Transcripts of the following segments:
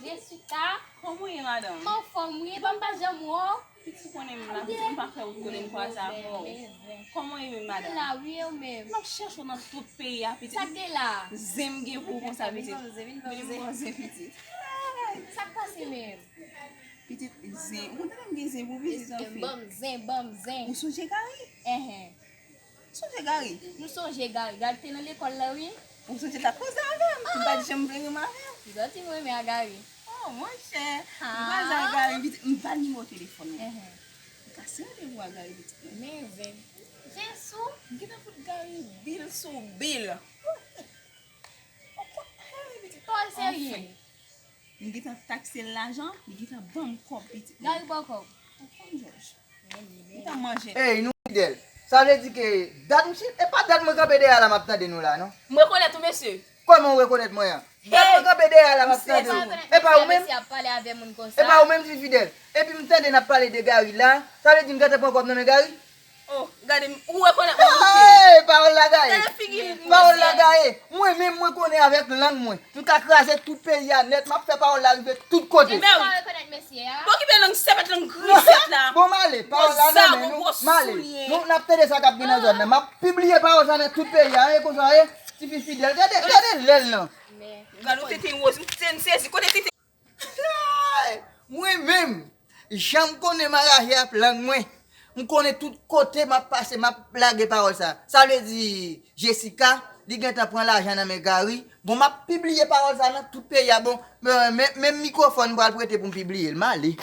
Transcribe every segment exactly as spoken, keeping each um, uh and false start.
Jessica, kòman w ye, madanm? M anfòm, wi, ban m pa janm wè w. Pitit, ou konnen m la, pitit, m pa fè wout kote m kwaze avè w. Kòman w ye menm, madanm? M la, wi, e ou menm? M ap chèche w nan tout peyi a, pitit. Sa k gen la? Zen m gen pou w konsa, pitit. Vin ban m zen, vin ban m zen. Vin ban m zen, pitit. Sa k pase menm? Pitit, zen. Ou konn tande m gen zen pou pitit, anfen. Ban m zen, ban m zen. Ou sonje Gary? Enhen. Sonje Gary? M sonje Gary. Gary te nan lekòl la, wi. Ou sonje l t ap koze avè m? M pa t janm vle renmen avè l. Pitit, ou renmen a Gary? Oh, monchè. M kwaze a Gary, pitit, m pa nimewo telefòn mwen. Enhen. M kase randevou a Gary, pitit mwen. Men zen. Zen sou? M gentan fout Gary bil sou bil. Pawòl serye. Anfen. M gentan takse l lajan, li gentan ban m kòb, pitit mwen. Gary ba w kòb. Anfòm, Jòj. Li ta manje. Ey, nou fidèl. Sa vle di ke dat m chita, e pa dat mwen kanpe dèyè la m ap tande nou la, non? M rekonèt ou, mesye. Kòman w rekonèt mwen an? Dat mwen kanpe dèyè la m ap tande nou. E pa ou menm? E pa ou menm, ti fidèl? Epi m tande n ap pale de Gary la. Sa vle di m gentan pran kòb nan men Gary? Oh, gade, m- ou rekonèt mwen, mesye. Hey, pawòl la gaye. Gade figi m, mesye. Pawòl la gaye. Mwen menm, mwen konnen avèk lang mwen. M ka kraze tout peyi a nèt, m ap fè pawòl la rive tout kote. Mesye, pa rekonèt mesye a. Bon, ki bèl lang sèpèt, lang grisèt la. Bon, m ale, pawòl la nan men nou. M ale. Nou, n ap tande sa k ap gen nan zòn nan. M ap pibliye pawòl sa nan tout peyi a. E konsa, e, tifi fidèl. Gade, gade lèl lan. Gade, ou tete woz, ou tete m sezi. Kote tete? Hey! Mwen menm, jan m konnen m anraje ak lang mwen, m konnen tout kote m ap pase, m ap lage pawòl sa. Sa vle di, Jessica, li gentan pran lajan nan men Gary. Bon, m ap pibliye pawòl sa nan tout peyi a. Bon, men, men, men mikwofòn m pral prete pou m pibliye l. M ale.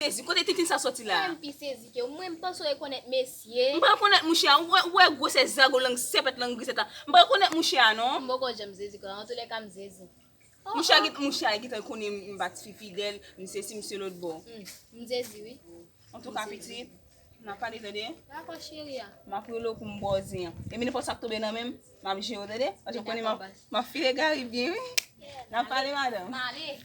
Sezi, kote tintin sa soti la? Mwen m pi sezi ke w. Mwen m panse w rekonèt mesye. M pa rekonèt mouche a. Ou wè, ou wè gwosè zago lang sèpèt lang grisèt la. M pa rekonèt mouche a, non. M poko janm sezi kon sa. Antoulèka, m sezi. Mouche a gen, mouche a gentan konnen m pa tifi fidèl, m sesi, m se lòt bò. Hmm, m sezi, wi. Antouka, pitit, n a pale, tande? Dakò, cheri a. M ap rele w pou m ba w zen an. Epi nenpòt sa k tonbe nan men m, m ap jere w, tande? Paske w konnen m ap, m ap file Gary byen, wi. N a pale, madanm. M ale.